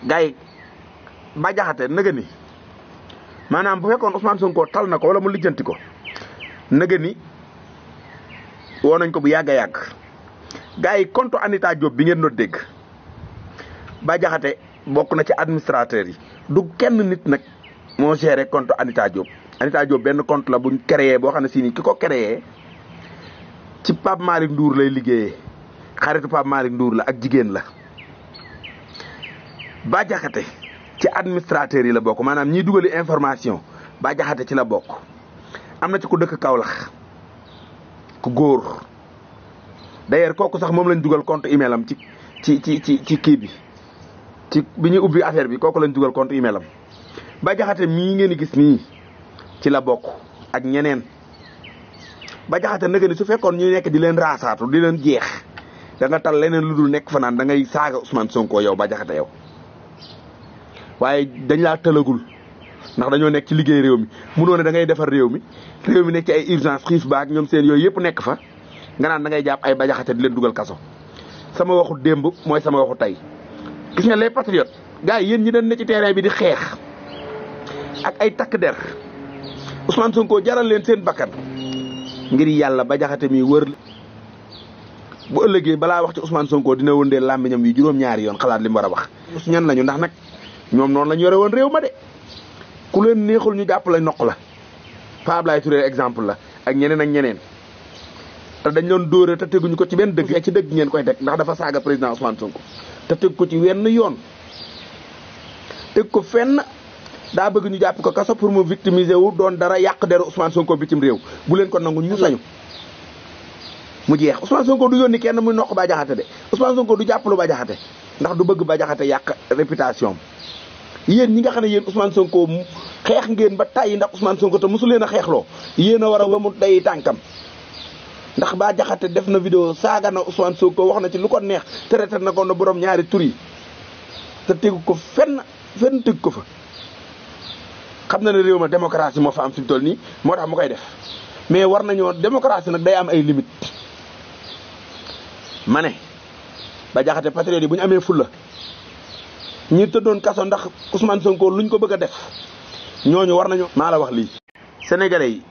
gars yi Bah Diakhaté nëga ni maanaam bu fekkoon Ousmane Sonko tal na ko wala mu lijjanti ko nëga ni woo nañ ko bu yàgg a yàgg gars yi compte Anita Diop bi ngeen doon dégg Bah Diakhaté bokk na ci administrateur yi du kenn nit nag moo géré compte Anita Diop. Anita Diop benn compte la buñ créé boo xam ne si ni ki ko créé ci Pape Malick Ndour lay liggéeyee xaritu Pape Malick Ndour la ak jigéen la. Bah Diakhaté ci administrateur yi la bokk maanaam ñiy dugali information Bah Diakhaté ci la bokk am na ci ku dëkk Kaolack ku góor d'ailleurs kooku sax moom lañ dugal compte email am ci kii bi ci bi ñuy ubbi affaire bi kooku lañ dugal compte email am Bah Diakhaté mii ngeen di gis nii ci la bokk ak ñeneen Bah Diakhaté nag ni su fekkoon ñu nekk di leen raasaatu di leen jeex da nga tal leneen lu dul nekk fa naan da ngay saaga Ousmane Sonko yow Bah Diakhaté yow waaye dañ laa tëlagul ndax dañoo nekk ci liggéey réew mi munoo ne da ngay defar réew mi nekk ci ay urgence xiif baak ñoom seen yooyu yëpp nekk fa nga naan da ngay jàpp ay Bah Diakhaté di leen dugal kaso. sama waxu démb mooy sama waxu tey gis nga les patriotes gars yi yéen ñi dañ ne ci terrain bi di xeex ak ay takk der Ousmane Sonko jaral leen seen bakkan ngir yàlla Bah Diakhaté mi wër bu ëllëgee balaa wax ci Ousmane Sonko dina wëndeel làmmiñam yi juróom-ñaari yoon xalaat li mu war a wax. ñan lañu ndax nag ñoom noonu lañu yore woon réew ma de ku leen neexul ñu jàpp la noq la Pape Abdoulaye Touré exemple la ak ñeneen te dañ doon dóore te teguñu ko ci benn dëgg ci dëgg ngeen koy teg ndax dafa saaga président Ousmane Sonko te teg ko ci wenn yoon teg ko fenn daa bëgg ñu jàpp ko kaso pour mu victimiser wu doon dara yàq deru Ousmane Sonko bitim réew bu leen ko nangu ñu lañu mu jeex Ousmane Sonko du yónni kenn muy noq Bah Diakhaté de Ousmane Sonko du jàppalu Bah Diakhaté ndax du bëgg Bah Diakhaté yàq réputation yéen ñi nga xam ne yéen Ousmane Sonko xeex ngeen ba tàyyi ndax Ousmane Sonko te mosu leen a xeexloo yéen a war a ba mu day tànkam ndax Bah Diakhaté def na vidéo saaga na Ousmane Sonko wax na ci lu ko neex traité na ko na borom ñaari tur yi te tegu ko fenn tegu ko fa xam na ne réew ma démocratie moo fa am fi mu toll nii moo tax mu koy def mais war nañoo démocratie nag day am ay limites ma ne Bah Diakhaté patriote yi bu ñu amee fulla ñi tëddoon kaso ndax Ousmane Sonko luñ ko bëgg a def ñooñu war nañu maa la wax lii Sénégalais yi